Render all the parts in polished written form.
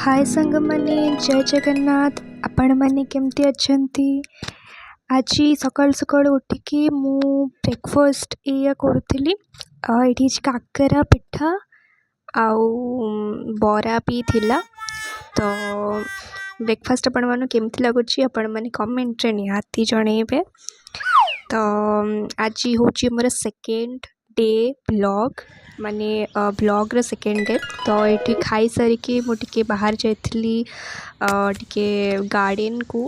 ହାଏ ସାଙ୍ଗମାନେ, ଜୟ ଜଗନ୍ନାଥ। ଆପଣମାନେ କେମିତି ଅଛନ୍ତି? ଆଜି ସକାଳୁ ସକାଳୁ ଉଠିକି ମୁଁ ବ୍ରେକଫାଷ୍ଟ ଏଇଆ କରୁଥିଲି। ଏଇଠି ହେଇଛି କାକରା ପିଠା ଆଉ ବରା ବି ଥିଲା। ତ ବ୍ରେକଫାଷ୍ଟ ଆପଣମାନଙ୍କୁ କେମିତି ଲାଗୁଛି, ଆପଣମାନେ କମେଣ୍ଟରେ ନିହାତି ଜଣେଇବେ। ତ ଆଜି ହେଉଛି ମୋର ସେକେଣ୍ଡ ଡେ ବ୍ଲଗ୍, ମାନେ ବ୍ଲଗ୍ର ସେକେଣ୍ଡ ଡେ। ତ ଏଇଠି ଖାଇସାରିକି ମୁଁ ଟିକେ ବାହାରେ ଯାଇଥିଲି, ଟିକେ ଗାର୍ଡ଼େନକୁ।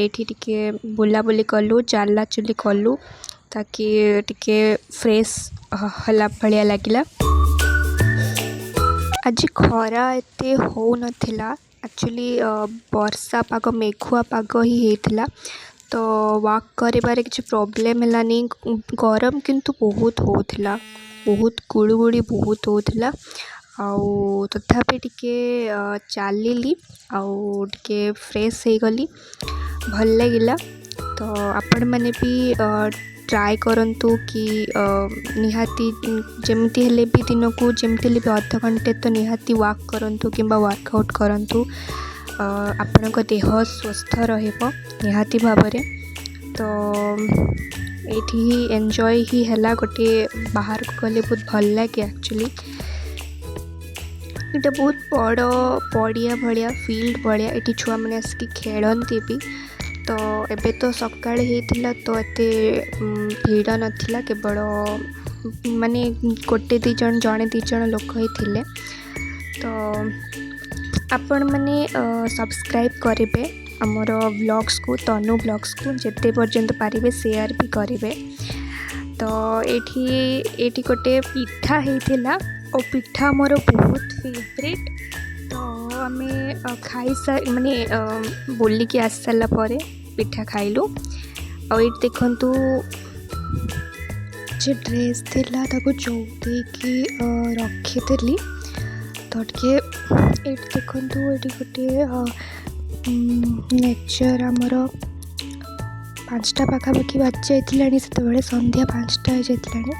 ଏଇଠି ଟିକେ ବୁଲାବୁଲି କଲୁ, ଚାଲାଚୁଲି କଲୁ, ତାକି ଟିକେ ଫ୍ରେଶ୍ ହେଲା ଭଳିଆ ଲାଗିଲା। ଆଜି ଖରା ଏତେ ହେଉନଥିଲା ଆକ୍ଚୁଆଲି, ବର୍ଷା ପାଗ, ମେଘୁଆ ପାଗ ହିଁ ହେଇଥିଲା। ତ ୱାକ୍ କରିବାରେ କିଛି ପ୍ରୋବ୍ଲେମ୍ ହେଲାନି। ଗରମ କିନ୍ତୁ ବହୁତ ହେଉଥିଲା, ବହୁତ ଗୁଳୁଗୁଳି ବହୁତ ହେଉଥିଲା। ଆଉ ତଥାପି ଟିକେ ଚାଲିଲି ଆଉ ଟିକେ ଫ୍ରେଶ୍ ହେଇଗଲି, ଭଲ ଲାଗିଲା। ତ ଆପଣମାନେ ବି ଟ୍ରାଏ କରନ୍ତୁ କି ନିହାତି ଯେମିତି ହେଲେ ବି ଦିନକୁ ଯେମିତି ହେଲେ ବି ଅଧଘଣ୍ଟେ ତ ନିହାତି ୱାକ୍ କରନ୍ତୁ କିମ୍ବା ୱାର୍କଆଉଟ୍ କରନ୍ତୁ। ଆପଣଙ୍କ ଦେହ ସୁସ୍ଥ ରହିବ ନିହାତି ଭାବରେ। ତ ଏଇଠି ହିଁ ଏନ୍ଜୟ ହିଁ ହେଲା। ଗୋଟିଏ ବାହାରକୁ ଗଲେ ବହୁତ ଭଲ ଲାଗେ ଆକ୍ଚୁଆଲି। ଏଇଟା ବହୁତ ବଡ଼ ପଡ଼ିଆ ଭଳିଆ, ଫିଲ୍ଡ ଭଳିଆ। ଏଠି ଛୁଆମାନେ ଆସିକି ଖେଳନ୍ତି ବି। ତ ଏବେ ତ ସକାଳେ ହେଇଥିଲା, ତ ଏତେ ଭିଡ଼ ନଥିଲା, କେବଳ ମାନେ ଗୋଟେ ଦୁଇ ଜଣ, ଜଣେ ଦୁଇ ଜଣ ଲୋକ ହିଁ ଥିଲେ। ତ ଆପଣମାନେ ସବସ୍କ୍ରାଇବ୍ କରିବେ ଆମର ବ୍ଲଗ୍ସକୁ, ତନୁ ବ୍ଲଗ୍ସକୁ। ଯେତେ ପର୍ଯ୍ୟନ୍ତ ପାରିବେ ସେୟାର ବି କରିବେ। ତ ଏଇଠି ଗୋଟେ ପିଠା ହେଇଥିଲା ଆଉ ପିଠା ମୋର ବହୁତ ଫେଭରେଟ୍। ତ ଆମେ ଖାଇସାରି, ମାନେ ବୁଲିକି ଆସି ସାରିଲା ପରେ ପିଠା ଖାଇଲୁ। ଆଉ ଏଇଠି ଦେଖନ୍ତୁ, କିଛି ଡ୍ରେସ୍ ଥିଲା, ତାକୁ ଚଉଦେଇକି ରଖିଥିଲି। ତ ଟିକେ ଏଇଠି ଦେଖନ୍ତୁ, ଏଇଠି ଗୋଟିଏ ନେଚର୍ ଆମର। 5ଟା ପାଖାପାଖି ବାଜି ଯାଇଥିଲାଣି ସେତେବେଳେ, ସନ୍ଧ୍ୟା 5ଟା ହେଇଯାଇଥିଲାଣି।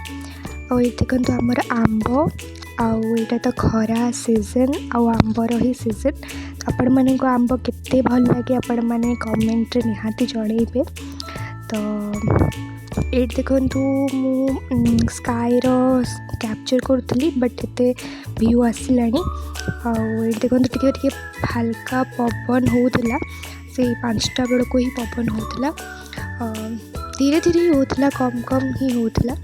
ଆଉ ଏଇଠି ଦେଖନ୍ତୁ ଆମର ଆମ୍ବ। ଆଉ ଏଇଟା ତ ଖରା ସିଜନ୍ ଆଉ ଆମ୍ବର ହିଁ ସିଜନ୍। ଆପଣମାନଙ୍କୁ ଆମ୍ବ କେତେ ଭଲ ଲାଗେ, ଆପଣମାନେ କମେଣ୍ଟରେ ନିହାତି ଜଣେଇବେ। ତ ଏଇଠି ଦେଖନ୍ତୁ, ମୁଁ ସ୍କାଏର କ୍ୟାପଚର୍ କରୁଥିଲି, ବଟ୍ ଏତେ ଭ୍ୟୁ ଆସିଲାନି। ଆଉ ଏଇଠି ଦେଖନ୍ତୁ, ଟିକେ ଟିକେ ହାଲକା ପବନ ହେଉଥିଲା। ସେଇ 5ଟା ବେଳକୁ ହିଁ ପବନ ହେଉଥିଲା, ଧୀରେ ଧୀରେ ହିଁ ହେଉଥିଲା, କମ୍ କମ୍ ହିଁ ହେଉଥିଲା।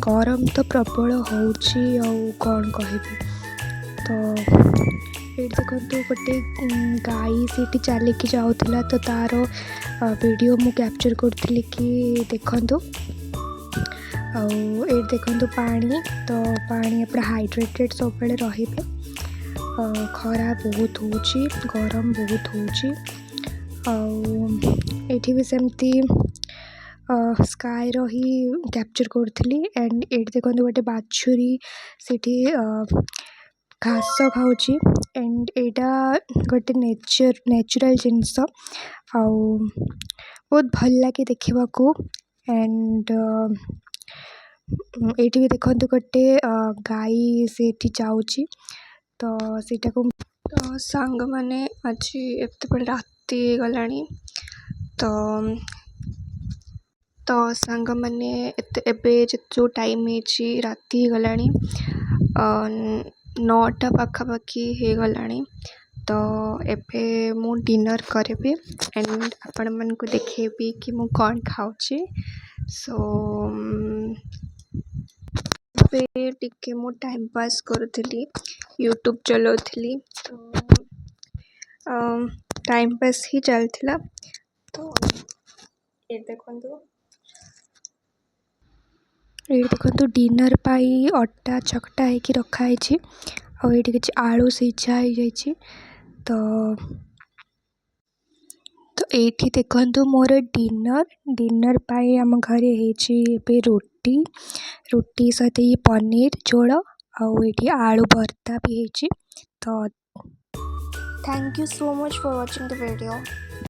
ଗରମ ତ ପ୍ରବଳ ହେଉଛି, ଆଉ କ'ଣ କହିବି? ତ ଏଇଠି ଦେଖନ୍ତୁ, ଗୋଟେ ଗାଈ ସେଇଠି ଚାଲିକି ଯାଉଥିଲା, ତ ତା'ର ଭିଡ଼ିଓ ମୁଁ କ୍ୟାପଚର୍ କରୁଥିଲି କି ଦେଖନ୍ତୁ। ଆଉ ଏଇଠି ଦେଖନ୍ତୁ ପାଣି। ତ ପାଣି, ଆପଣ ହାଇଡ୍ରେଟେଡ଼୍ ସବୁବେଳେ ରହିବେ। ଖରା ବହୁତ ହେଉଛି, ଗରମ ବହୁତ ହେଉଛି। ଆଉ ଏଇଠି ବି ସେମିତି ସ୍କାଏର ହିଁ କ୍ୟାପଚର୍ କରୁଥିଲି। ଆଣ୍ଡ ଏଇଠି ଦେଖନ୍ତୁ, ଗୋଟେ ବାଛୁରୀ ସେଇଠି ଘାସ ଖାଉଛି। ଆଣ୍ଡ ଏଇଟା ଗୋଟେ ନ୍ୟାଚୁରାଲ୍ ଜିନିଷ ଆଉ ବହୁତ ଭଲ ଲାଗେ ଦେଖିବାକୁ। ଆଣ୍ଡ ଏଇଠି ବି ଦେଖନ୍ତୁ, ଗୋଟେ ଗାଈ ସେଇଠି ଯାଉଛି, ତ ସେଇଟାକୁ। ତ ସାଙ୍ଗମାନେ, ଆଜି ଏତେବେଳେ ରାତି ହେଇଗଲାଣି। ତ ସାଙ୍ଗମାନେ, ଏତେ ଏବେ ଯେଉଁ ଟାଇମ୍ ହେଇଛି, ରାତି ହେଇଗଲାଣି, 9ଟା ପାଖାପାଖି ହେଇଗଲାଣି। ତ ଏବେ ମୁଁ ଡିନର୍ କରିବି ଆଣ୍ଡ ଆପଣମାନଙ୍କୁ ଦେଖେଇବି କି ମୁଁ କ'ଣ ଖାଉଛି। ସୋ ଏବେ ଟିକେ ମୁଁ ଟାଇମ୍ ପାସ୍ କରୁଥିଲି, ୟୁଟ୍ୟୁବ୍ ଚଲାଉଥିଲି। ତ ଟାଇମ୍ ପାସ୍ ହିଁ ଚାଲିଥିଲା। ତ ଏ ଦେଖନ୍ତୁ। ଏଇଠି ଦେଖନ୍ତୁ, ଡିନର୍ ପାଇଁ ଅଟା ଚକଟା ହେଇକି ରଖା ହେଇଛି ଆଉ ଏଇଠି କିଛି ଆଳୁ ସିଝା ହେଇଯାଇଛି। ତ ଏଇଠି ଦେଖନ୍ତୁ ମୋର ଡିନର୍। ଡିନର୍ ପାଇଁ ଆମ ଘରେ ହେଇଛି ଏବେ ରୁଟି, ରୁଟି ସହିତ ଇଏ ପନିର ଝୋଳ ଆଉ ଏଇଠି ଆଳୁ ଭର୍ତ୍ତା ବି ହେଇଛି। ତ Thank you so much for watching the video.